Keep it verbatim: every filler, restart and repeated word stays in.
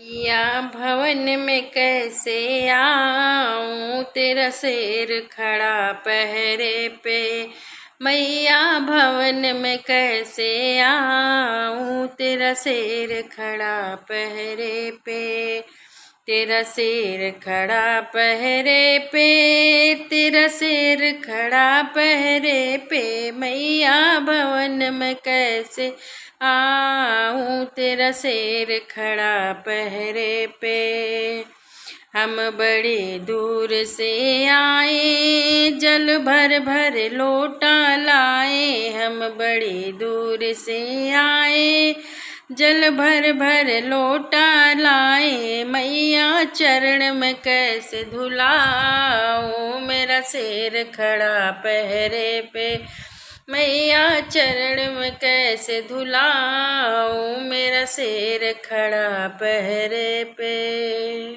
मैया भवन में कैसे आऊं, तेरा शेर खड़ा पहरे पे। मैया भवन में कैसे आऊं, तेरा शेर खड़ा पहरे पे। तेरा शेर खड़ा पहरे पे, तेरा शेर खड़ा पहरे पे। मैया भवन में कैसे आऊं, तेरा शेर खड़ा पहरे पे। हम बड़ी दूर से आए, जल भर भर लोटा लाए। हम बड़ी दूर से आए, जल भर भर लोटा लाए। मैया चरण में कैसे धुलाऊं, मेरा शेर खड़ा पहरे पे। मैया चरण में कैसे धुलाऊं, मेरा शेर खड़ा पहरे पे।